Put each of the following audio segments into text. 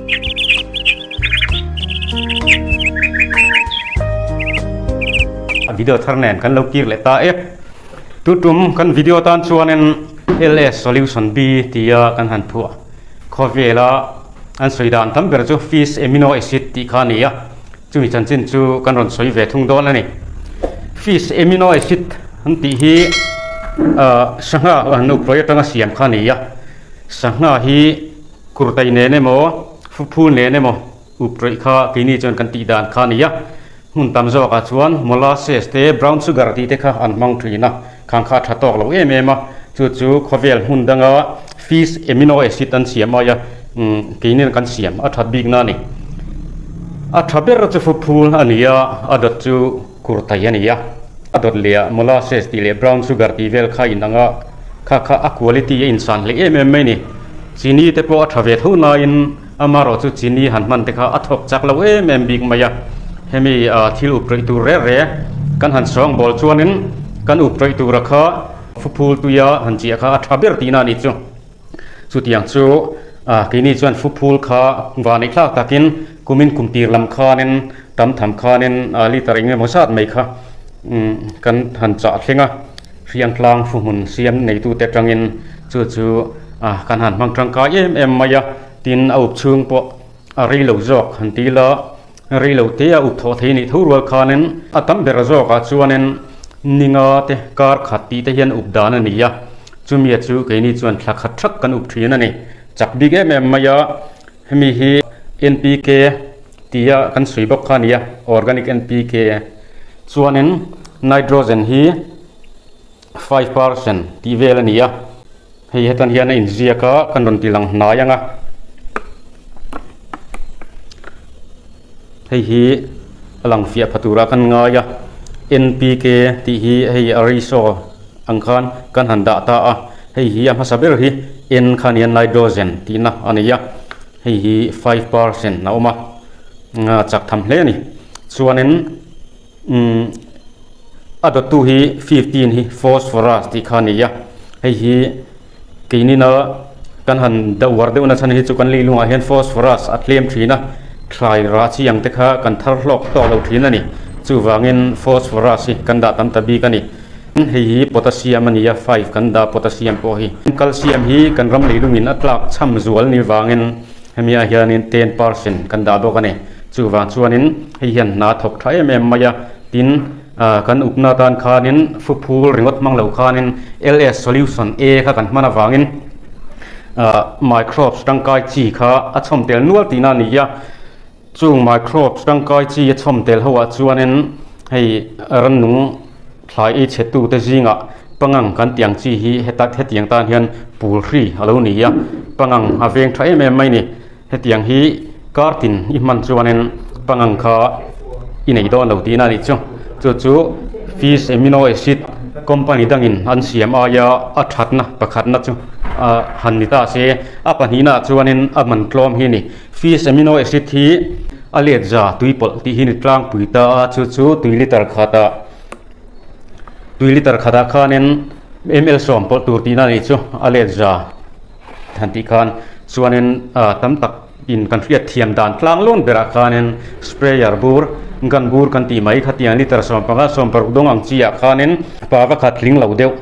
Video thar nen kan lo kir leh ta e. Tu tum kan video tan chuanin LS solution B tia kan han phuah khawvela an sawi dan tam ber chu fish amino acid tih kha a ni a. Chumi chanchin chu kan rawn sawi ve thung dawn a ni. Fish amino acid an tih hi sangha an upawih atanga siam kha a ni a. Sangha hi kurtai nen emaw, fuphul nen emaw uprawih kha keini chuan kan tih dan kha a ni a. Hmun tam zawkah chuan molasses te, brown sugar tih te kha an hmang thin a, khang kha a tha tawk lo em em a. Chu chu khawvel hmun danga fish amino acid an siam aia keini kan siam a that bikna a ni. A tha ber chu fuphul a ni a, a dawt chu kurtai a ni a. A dawt leh ah molasses tih leh brown sugar tih vel kha inang a, kha kha a quality a insan hle em em mai a ni. Chini te pawh a tha ve tho nain amaherawh chu chini han hman te kha a thawk chak lo em em bik mai a. Hemi thil up rawih tur reh reh kan han sawngbawl chuanin kan up rawih tura kha fuphul tuia han chiah kha a tha ber tihna a nih chu. Chutiang chu keini chuan fuphul kha vanei thlak takin kumin kum tir lam khanin tam tham khanin liter eng emaw zat mai kha kan han chah thleng a, hriangtlang fuhmun siam neitute atangin chu chu kan han hmang tangkai em em mai a, tin a up chhung pawh a rei lo zawk han ti ila rei lo te a up thawh thei nih tho rual khanin a tam ber zawkah chuanin ninga te kar khat tih te hian up dan a ni a, chumia chu keini chuan thla khat thak kan up thin a ni. Chak bik em em mai a, hemi hi NPK tia kan sawi bawk kha a ni a, organic NPK chuanin nitrogen hi 5% tih vel a ni a, hei hetan hian a inziak a kan rawn ti lang hnai ang a, hei hi a lang fiah pha tura kan ngai a, NPK tih hi hei a ratio ang khan kan han dah ta a, hei hi a hmasa ber hi N kha nia nitrogen tihna a ni a, hei hi 5% a awm a, chak tham hle a ni chuanin. Umm a dawttu hi 15 hi phosphorus tih kha a ni a, hei hi keinina kan han deuh uar deuh na chhan hi chu kan leilungah hian phosphorus a tlem thin a, thlai rah chi ang te kha kan thar hlawk tawk lo thin a ni, chuvangin phosphorus hi kan dah tam ta bik a ni. Hei hi potassium a ni a, 5 kan dah potassium pawh hi. Calcium hi kan ram leilungin a tlak cham zual ni vangin Hemi ah hianin 10% kan dah bawk a ni. Chuvang chuanin hei hian hna thawk tha em em mai a, tin kan upna atan khanin fuphul ringawt hmang lo khanin LS solution A kha kan hman avangin microbes tangkai chi kha a chhawm tel nual tihna a ni a. Chung microbes tangkai chi a chhawm tel ho ah chuanin hei rannung thlai ei chhe tute zingah pangang kan tih ang chi hi heta hetiang tan hian pul hri a lo ni a, pangang a veng tha em em mai ni. Hetiang hi kar tin i hman chuanin pangang kha i nei dawn lo tihna a nih chu. Chu chu fish amino acid company dangin an siam aia a thatna pakhatna chu han ni ta se, a pahnihnaah chuanin a man tlawm hi a ni. Fish amino acid hi a let za tui pawlh tih hi ni tlangpui ta a, chu chu tui liter khatah tui liter khatah khanin ml sawm pawlh tur tihna a nih chu a let za han tih khan chuanin tam tak in kan hriat thiam dan tlang lawn berah khanin sprayer bur gun bur kan tih mai khatiang liter 15 16 dawng ang chi ah khanin pa pakhat tling lo deuh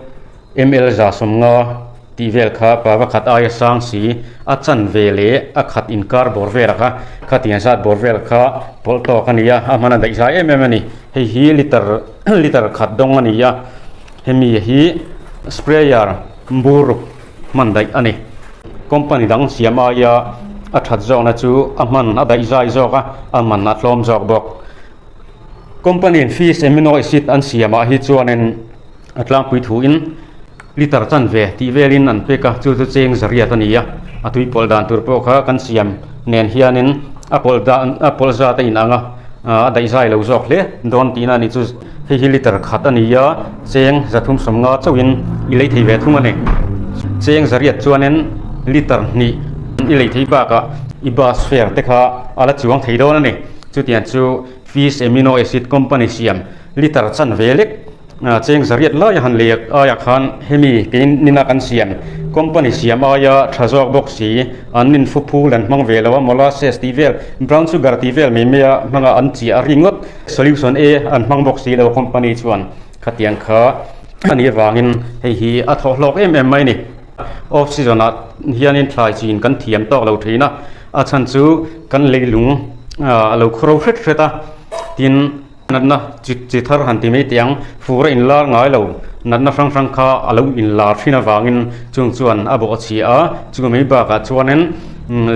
ml 150 Tih vel kha pa va khat aia sang si, a chan ve leh a khat inkar bawr vel kha, khatiang zat bawr vel kha pawlh tawk a ni a, a hman a daih zai em em a ni. Hei hi liter liter khat dawng a ni a, hemi hi sprayer bur ruk hman daih a ni. Company dang siam aia a that zawkna chu a hman a daih zai zawk a, a man a tlawm zawk bawk. Company in fish amino acid an siamah hi chuanin a tlangpui thuin liter chan ve tih velin an pek a, chu chu cheng zariat a ni a, a tui pawlh dan tur pawh kha kan siam nen hianin a pawlh dan a pawlh zat a inang a, a daih zai lo zawk hle dawn tihna a ni chu hei hi liter khat a ni a, cheng 350 chauhin i lei thei ve thung a ni. Cheng zariat chuanin liter hnih i lei thei bakah i bus fare te kha a la chuang thei dawn a ni. Chutiang chu fish amino acid company siam liter chan ve lek. Cheng zariat lai a han lei aiah khan hemi kei nina kan siam Company siam aia tha zawk bawk si, an in fuphul an hmang ve lo a, molasses tih vel, brown sugar tih vel mai mai a hmanga an chiah a ringawt. Solution A an hmang bawk si lo a company chuan khatiang kha a nih avangin hei hi a thawh hlawk em em mai a ni. Off season ah hianin thlai chin kan thiam tawk lo thin a, a chhan chu kan leilung a lo khawro hret hret a, tin natna chi chi thar han ti mai teh ang, fur a inlar ngai lo, natna hrang hrang kha a lo inlar thin avangin chung chuan a bawh a chhia a, chu mai bakah chuanin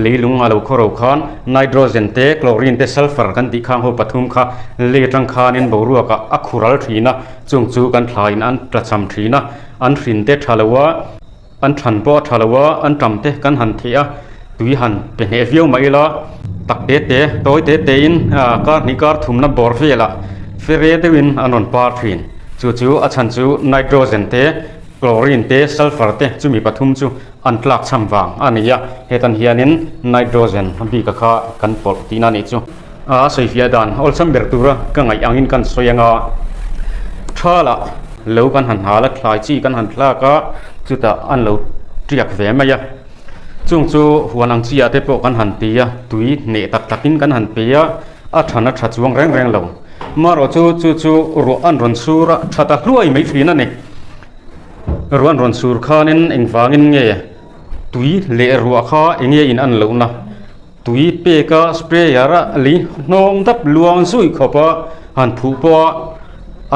leilung a lo khawro khan nitrogen te, chlorine te, sulphur kan tih khang ho pathum kha lei atang khanin boruakah a khural thin a, chung chu kan thlaiin an tlachham thin a. An hrin te tha lo a, an than pawh a tha lo a, an tam te kan han theih a, tui han pe hneh viau mai ila, tak te te, tawi te te in kar hnih kar thumna bawr velah fere deuhin an rawn par thin. Chu chu a chhan chu nitrogen te, chlorine te, sulphur te chumi pathum chu an tlak chham vang a ni a, hetan hianin nitrogen bika kha kan pawlh tihna a nih chu. A sawifiah dan awlsam ber tura ka ngaih angin kan sawi anga thalah lo kan han hal a, thlai chi kan han thlak a, chutah an lo tiak ve mai a. Chung chu huan ang chi ah te pawh kan han ti a, tui hneh tak takin kan han pe a, a than a tha chuang reng reng lo. Marawh chu chu chu ruah an rawn sur a, tha ta hluai mai thin a ni. Ruah an rawn sur khanin engvangin nge tui leh ruah kha eng nge in an lohna? Tui peka sprayer a lei hnawng dap luang zui khawp a, han phuh pawh a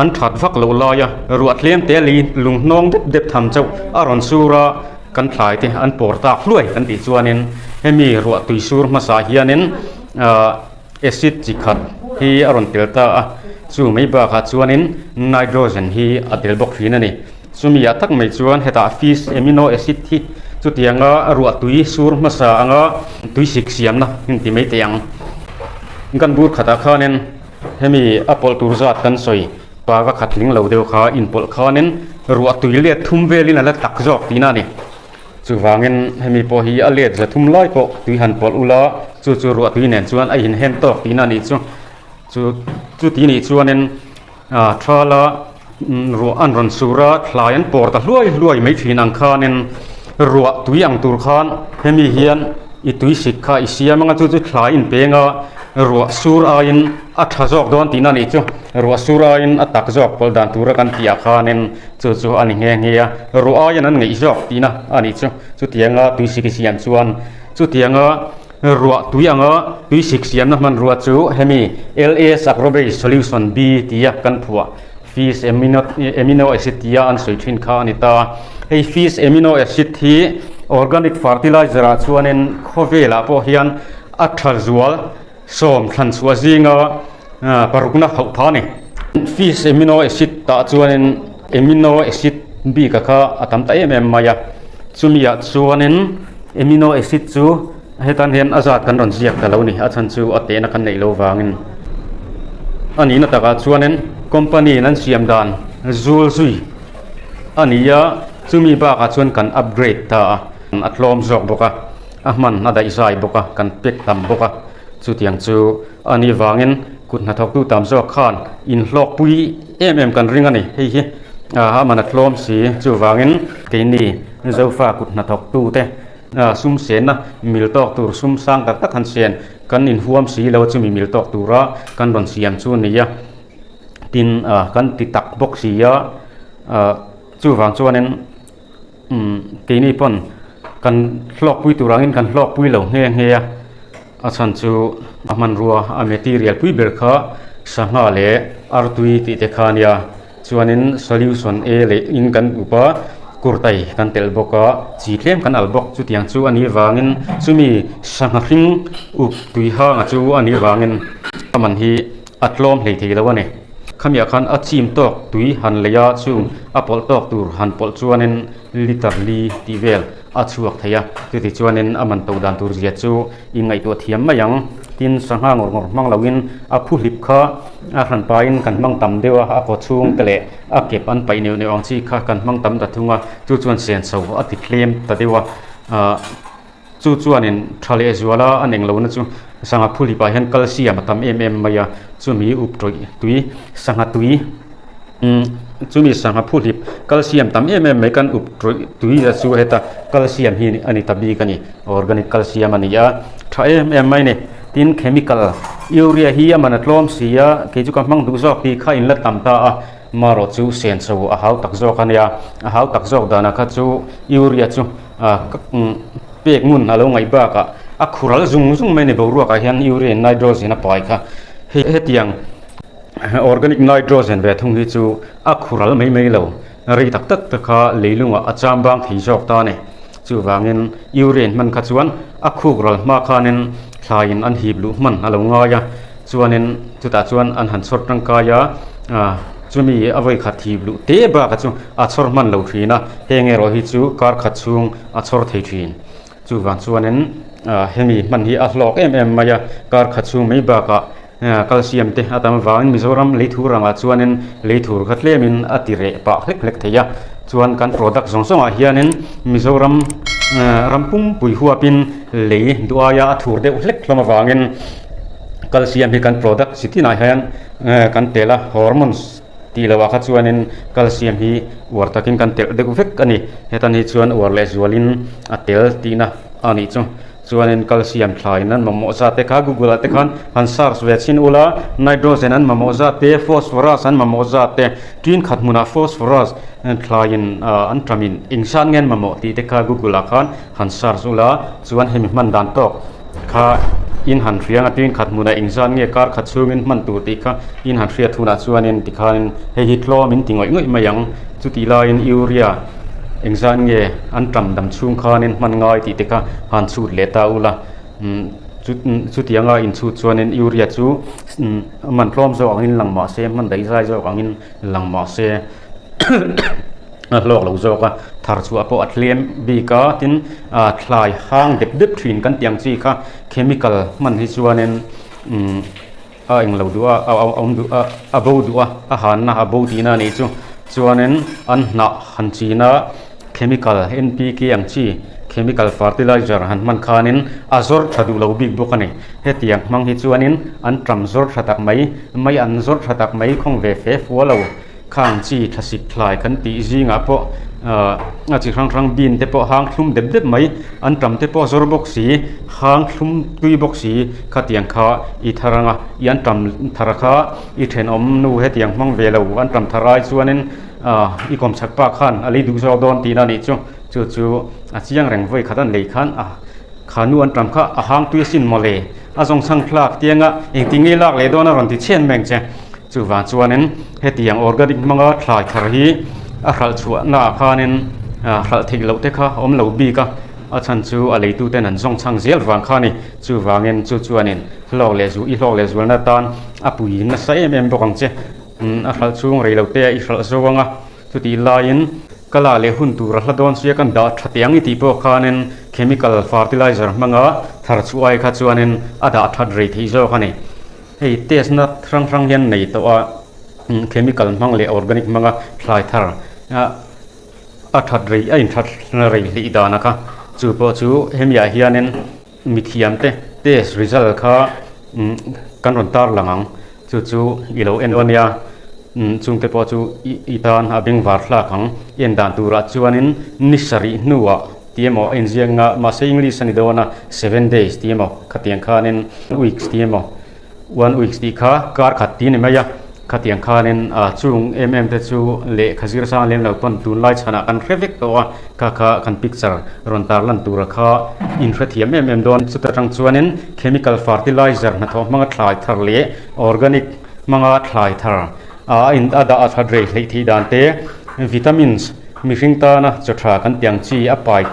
an that vak loh lai a, ruah tlem te lei lung hnawng dep dep tham chauh a rawn sur a, kan thlai te an pawr tak hluai kan tih chuanin hemi ruah tui sur hmasa hianin ahh acid chi khat hi a rawn tel ta a, chu mai bakah chuanin nitrogen hi a tel bawk thin a ni. Chumi ah tak mai chuan hetah fish amino acid hi chutianga ruahtui sur hmasa anga tui sik siamna heng ti mai teh ang. Kan bur khatah khanin hemi a pawlh tur zat kan sawi pa va khat tling lo deuh kha inpawlh khanin ruahtui let thum velin a la tak zawk tihna a ni. Chuvangin hemi pawh hi a let za thum lai pawh tui han pawlh ula chu chu ruahtui nen chuan a inhen tawk tihna a nih chu. Chu chuti nih chuanin. Thala ruah an rawn sur a, thlai an pawr ta hluai hluai mai thin ang khanin ruah tui ang tur khan hemi hian i tui sik kha i siam anga chu chu thlai inpeng a, ruah sur aiin a tha zawk dawn tihna a nih chu. Ruah sur aiin a tak zawk pawlh dan tura kan tih ah khanin chu chu a ni nghe nghe a, ruah aiin an ngeih zawk tihna a nih chu. Chutianga tui sik i siam chuan chutianga. Ruah tui anga tui sik siamna hmanrua chu hemi LAS Agrobase Solution B tia kan phuah fish amino amino acid tia an sawi thin kha a ni ta. Hei fish amino acid hi organic fertilizer ah chuanin khawvelah pawh hian a tha zual sawm thlan chhuah zinga parukna hauh pha a ni. Fish amino acid tah chuanin amino acid bika kha a tam ta em em mai a, chumi ah chuanin Amino acid chu hetan hian a zat kan rawn ziak ta lo ni, a chhan chu a tehna kan neih lo vangin. A nihna takah chuanin company in an siam dan zul zui a ni a, chumi bakah chuan kan upgrade ta a, a tlawm zawk bawk a, a hman a daih zai bawk a, kan pack tam bawk a, chutiang chu a nih vangin kut hnathawktu tam zawk khan inhlawkpui em em kan ring a ni, hei hi a man a tlawm si, chuvangin keini. Zofa kut hnathawktute sum senna mil tawk tur sum sang tak tak han sen kan inhuam si lo chumi mil tawk tura kan rawn siam chu a ni a, tin kan ti tak bawk si a, chuvang chuanin keini pawn kan hlawkpui tur angin kan hlawkpui lo nghe nghe a, a chhan chu a hmanrua a material pui ber kha sangha leh artui tih te kha a nia. Chuanin solution A leh in kan up a, kurtai kan telh bawk a, chi tlem kan al bawk. Chutiang chu a nih vangin chumi sangha hring up tui hanga chu a nih vangin a man hi a tlawm hlei thei lo a ni. Khamiah khan a chim tawk tui han lei a, chung a pawlh tawk tur han pawlh chuanin liter li tih vel a chhuak thei a. Chuti chuanin a man to dan tur zia chu i ngaihtuah thiam mai ang. Tin, sangha ngawr ngawr hmang loin a phuhlip kha a hran pain kan hmang tam deuh a, a kaw chhung te leh a kep an paih neuh neuh ang chi kha kan hmang tam ta thung a, chu chuan senso a ti tlem ta deuh a. Ahh chu chuanin tha leh zuala a neng lohna chu sangha phuhlip ah hian calcium a tam em em mai a, chumi up tawih tui sangha tui umm. Chumi sangha phuhlip calcium tam em em mai kan up tawih tui a chu heta calcium hi a ni ta bik a ni. Organic calcium a ni a, tha em em mai a ni. Tin chemical urea hi a man a tlawm si a, kei chu ka hmang duh zawk tih kha in la tam ta a, marawh chu senso a hau tak zawk a nia. A hau tak zawk danah kha chu urea chu pek ngun a lo ngaih bakah a khural zung zung mai a ni boruakah hian urea in nitrogen a pai kha. Hei hetiang. Organic nitrogen ve thung hi chu a khural mai mai lo, rei tak tak te kha leilungah a cham bang thei zawk ta a ni. Chuvangin urea hman kha chuan a khuk ral hma khanin thlaiin an hip luh hman a lo ngai a, chuanin chutah chuan an han chhawr tangkai a, chumi a vawi khat hip luh te bakah chu a chhawr hman lo thin a, heng erawh hi chu kar khat chhung a chhawr thei thin. Chuvang chuanin hemi hman hi a hlawk em em mai a, kar khat chhung mai bakah calcium te a tam avangin Mizoram leithur angah chuanin leithur kha tlemin a ti reh pah hlek hlek thei a. Chuan kan product zawng zawngah hianin Mizoram ram pumpui huapin lei duh aia a thur deuh hlek hlawm avangin calcium hi kan product chi tinah hian kan tel a, hormones Tih loh ah kha chuanin calcium hi uar takin kan telh deuh vek a ni. Hetan hi chuan uar leh zualin a tel tihna a nih chu. Chuanin calcium thlaiin an mamawh zat te kha Google ah te khan han search ve chhin ula, nitrogen an mamawh zat te, phosphorus an mamawh zat te, tin khat hmunah phosphorus thlaiin an tamin eng zat nge an mamawh tih te kha Google ah khan han search ula, chuan hemi hman dan tawk kha in han hriang a tin khat hmunah engzat nge kar khat chhungin hman tur tih kha in han hriat hunah chuanin tikhanin hei hi tlawm in ti ngawih ngawih mai ang. Chutih laiin urea engzat nge an tam dam chhung khanin hman ngai tih te kha han chhut leh ta ula chutianga inchhut chuanin urea chu man tlawm zawk angin lang mah se hman daih zai zawk angin lang mah se. A hlawk lo zawk a, thar chhuah pawh a tlem bik a, tin thlai hang dep dep thin kan tih ang chi kha chemical hman hi chuanin umm a eng lo duh a, a awm duh a, a bo duh a, a hanna a bo tihna a nih chu. Chuanin an hnah han china chemical N P K ang chi chemical fertilizer han hman khanin a zawr tha duh lo bik bawk a ni. Hetiang hmang hi chuanin an tam zawr tha tak mai, mai an zawr tha tak mai khawng ve fe fua lo. Khang chi thlasik thlai kan tih zingah pawh a chi hrang hrang bean te pawh hang thlum dep dep mai, an tam te pawh zawr bawk si, hang thlum tui bawk si khatiang kha i thar anga i an tam thar kha i thenawm nu hetiang hmang ve lo an tam thar ai chuanin i kawmchhak pa khan a lei duh zawk dawn tihna a nih chu, chu chu a chiang reng vawi khat an lei khan a kha nu an tam kha a hang tui asin mawle a zawngchhang thlak tianga engtin nge lak leh dawn a rawn ti chhen mai ang che. Chuvang chuanin hetiang organic hmanga thlai thar hi a hralh chhuahnaah khanin hralh theih loh te kha a awm lo bik a, a chhan chu a leituten an zawng chhang zel vang kha a ni. Chuvangin chu chuanin hlawk leh zu i hlawk leh zualna tan a pui nasa em em bawk ang che. A hralh chhung rei lo te a i hralh zo ang a, chutih laiin ka la leh hun tur a hla dawn sia kan dah tha teh ang i tih pawh khanin chemical fertilizer hmanga thar chhuah ai kha chuanin a dah that rei theih zawk a ni. Hei test na hrang hrang hian nei tawh a, chemical hmang leh organic hmanga thlai thar a that rei a inthat rei hlih dan a kha. Chu pawh chu hemi ah hianin mithiam te test result kha kan rawn tar lang ang. Chu chu i lo en ania, chungte pawh chu i tan a bengvar thlak ang. I en dan turah chuanin ni sarih hnuah Ti emaw a inziak nga, mahse English a ni dawn a, seven days ti emaw khatiang khanin weeks ti emaw one weeks tih kha kar khat ti a ni mai a, khatiang khanin chung em em te chu lehkha zir sang lem lo pawn tunlai chhanah kan hre vek tawh a, kha kha kan picture rawn tar lan tura kha inhrethiam em em dawn. Chuta tang chuanin chemical fertilizer hnathawh hmanga thlai thar leh organic hmanga thlai thar a in a dah a that rei hleih theih dan te vitamins Mihring tana chaw tha kan tiang chi a pai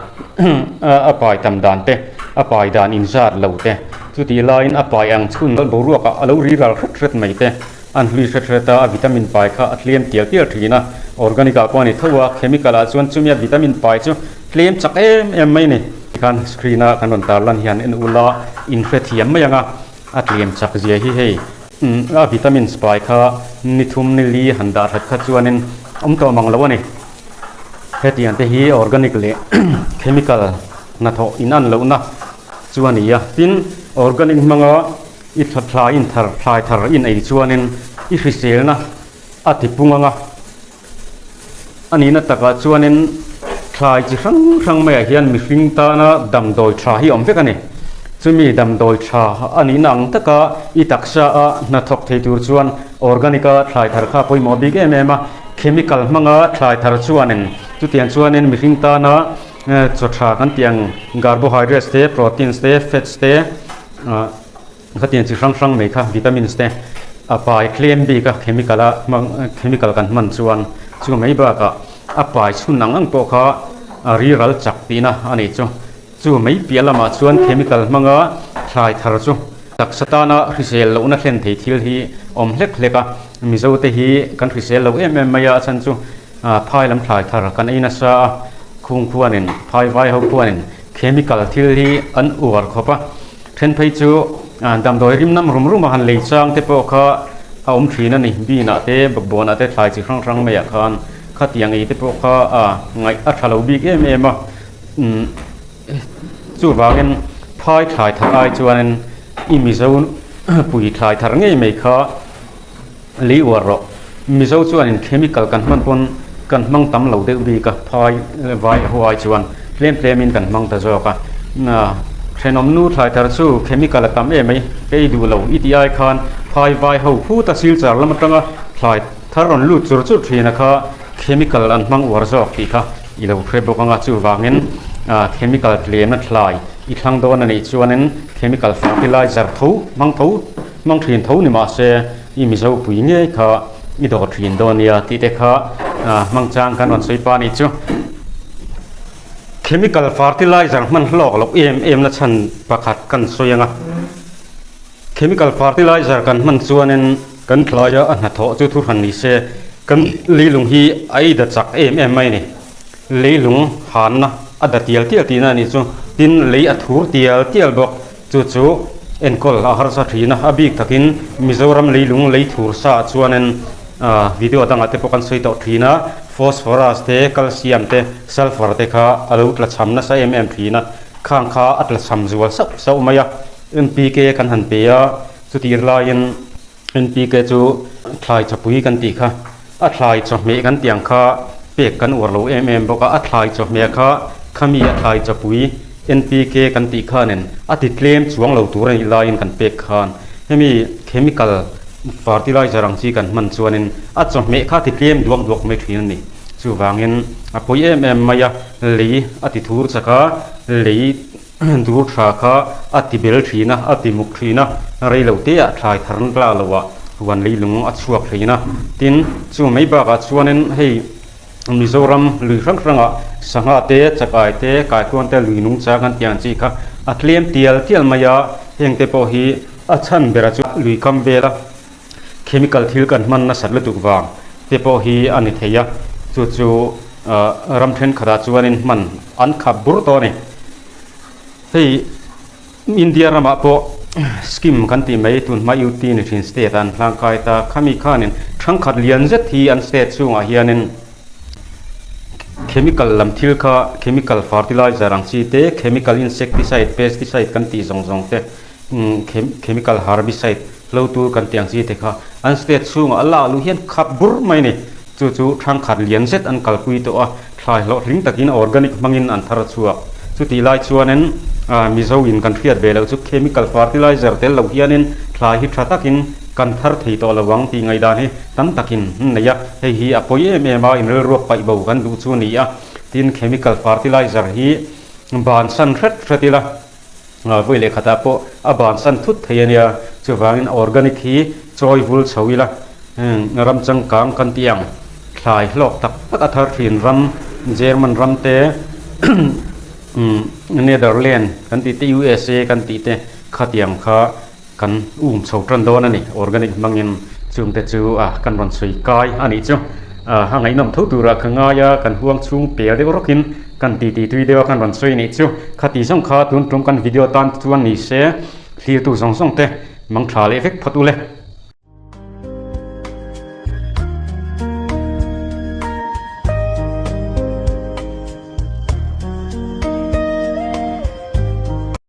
a pai tam dan te, a pai dan inzat lo te, chutih laiin a pai ang chhun boruakah a lo ri ral hret hret mai te, an hlui hret hret a, a vitamin pai kha a tlem tial tial thin a, organic ah pawh a ni tho a, chemical ah chuan chumia vitamin pai chu tlem chak em em mai a ni. Tikhan screen a kan rawn tarlan hian en ula inhrethiam mai ang a, a tlem chak zia hi hei. A vitamins pai kha ni thum ni li han dah that kha chuanin awm tawh mang lo a ni. Hetiang te hi organic leh chemical hnathawh in an lohna chu a ni a. Tin, organic hmanga i thlai in thar thlai thar in ei chuanin i hriselna a tipung ang a. A nihna takah chuanin thlai chi hrang hrang maiah hian mihring tana damdawi tha hi a awm vek a ni. Chumi damdawi tha a nihna ang taka i taksa a hnathawk thei tur chuan organic a thlai thar kha a pawimawh bik em em a. Chemical hmanga thlai thar chuanin chutiang chuanin mihring tana chaw tha kan tih ang carbohydrates te, proteins te, fats te, Khatiang chi hrang hrang mai kha vitamins te a pai tlem bik a chemical a hmang chemical kan hman chuan chu mai bakah a pai chhun ang ang pawh kha a riral chak tihna a nih chu. Chu mai piah lamah chuan chemical hmanga thlai thar chu taksa tana hrisel lohna thlen thei thil hi awm hlek hlek a, Mizo te hi kan hrisel lo em em mai a, a chhan chu phai lam thlai thar kan ei nasa a, khung khuanin phai vai ho khuanin chemical thil hi an uar khawp a. Then phei chu damdawi rim nam rum rum a han lei chang te pawh kha a awm thin a ni. Bean ah te, bakbawn ah te, thlai chi hrang hrang maiah khan khatiang ei te pawh kha ngaih a tha lo bik em em a. Chuvangin phai thlai thar ai chuanin i Mizo pui thlai thar ngei mai kha Lei uar rawh. Mizo chuanin chemical kan hman pawn kan hmang tam lo deuh bik a, phai vai ho ai chuan tlem tlemin kan hmang ta zawk a. Thenawm nu thlai thar chu chemical a tam em mai, kei duh lo i tih ai khan phai vai ho phut a silchar lam atanga thlai thar rawn lut chur chur thin a kha chemical an hmang uar zawk tih kha i lo hre bawk ang a, chuvangin chemical tlemna thlai i thlang dawn a nih chuanin chemical fertilizer tho hmang tho Hmang thin tho ni mahse i Mizo pui ngei kha i dawr thin dawn nia tih te kha hmang chang kan rawn sawi pa nih chu. Chemical fertilizer hman hlawk loh em em na chhan pakhat kan sawi ang a. Chemical fertilizer kan hman chuanin kan thlaia a hnathawh chu thu hran ni se kan leilung hi a ei da chak em em mai a ni. Leilung hanna a da tial tial tihna a nih chu. Tin, lei a thur tial tial bawk. Chu chu enkawl a harsa thin a, a bik takin Mizoram leilung lei thur sa ah chuanin video dangah te pawh kan sawi tawh thin a, phosphorus te, calcium te, sulphur te kha a lo tla cham nasa em em thin a, khang kha a tla cham zual sauh sauh mai a, NPK kan han pe a, chutih laiin NPK chu thlai chawpui kan tih kha, a thlai chawhmeh kan tih ang kha pek kan uar lo em em bawk a, a thlai chawhmeh kha khami a thlai chawpui NPK kan tih khanin a ti tlem chuang lo tur a nih laiin kan pek khan hemi chemical fertilizer ang chi kan hman chuanin a chawhmeh kha a ti tlem duak duak mai thin a ni. Chuvangin a pawi em em mai a, lei a ti thur chak a, lei Dur tha kha a ti bel thin a, a ti muk thin a, rei lo te ah thlai thar na lo ah huan leilung a chhuak thin a. Tin, chu mai bakah chuanin hei Mizoram lui hrang hrangah sangha te, chakai te, kaikuang te, lui nungchang kan tih ang chi kha a tlem tial tial mai a, heng te pawh hi a chhan berah chu lui kam vela chemical thil kan hman nasat lutuk vang te pawh hi a ni thei a, chu chu ram thenkhatah chuanin hman an khap bur tawh a ni. Hei India ramah pawh scheme kan tih mai tunhma UT ni thin state ah an hlangkai ta, khami khanin thangkhat lian zet hi an state chungah hianin chemical lam thil kha chemical fertilizer ang chi te, chemical insecticide, pesticide kan tih zawng zawng te chemical herbicide hlo tur kan tih ang chi te kha an state chhungah a lak luh hian khap bur mai a ni. Chu chu thangkhat lian zet an kalpui tawh a, thlai hlawhtling takin organic hmangin an thar chhuak. Chutih lai chuanin Mizo in kan hriat ve loh chu chemical fertilizer tel lo hianin thlai hi tha takin kan thar thei tawh lo ang tih ngaihdan hi tam takin an nei a, hei hi a pawi em em a, inrilruak paih bo kan duh chu a ni a. Tin, chemical fertilizer hi bansan hret hret ila. Vawi leh khatah pawh a bansan thut thei a nia, chuvangin organic hi chawi vul chho ila, ram changkang kan tih ang, thlai hlawk tak tak a thar thin ram, German ram te, Netherland kan tih te, USA kan tih te khatiang kha kan um chho tan dawn a ni, organic hmangin chungte chu kan rawn sawi kai a nih chu. A ngaihnawm tho turah ka ngai a, kan huang chhung pel deuh rawkin kan titi tui deuh a kan rawn sawi a nih chu. Khati zawng kha tun tum kan video tan chuan ni se, thlirtu zawng zawng te mangtha leh vek phawt u le.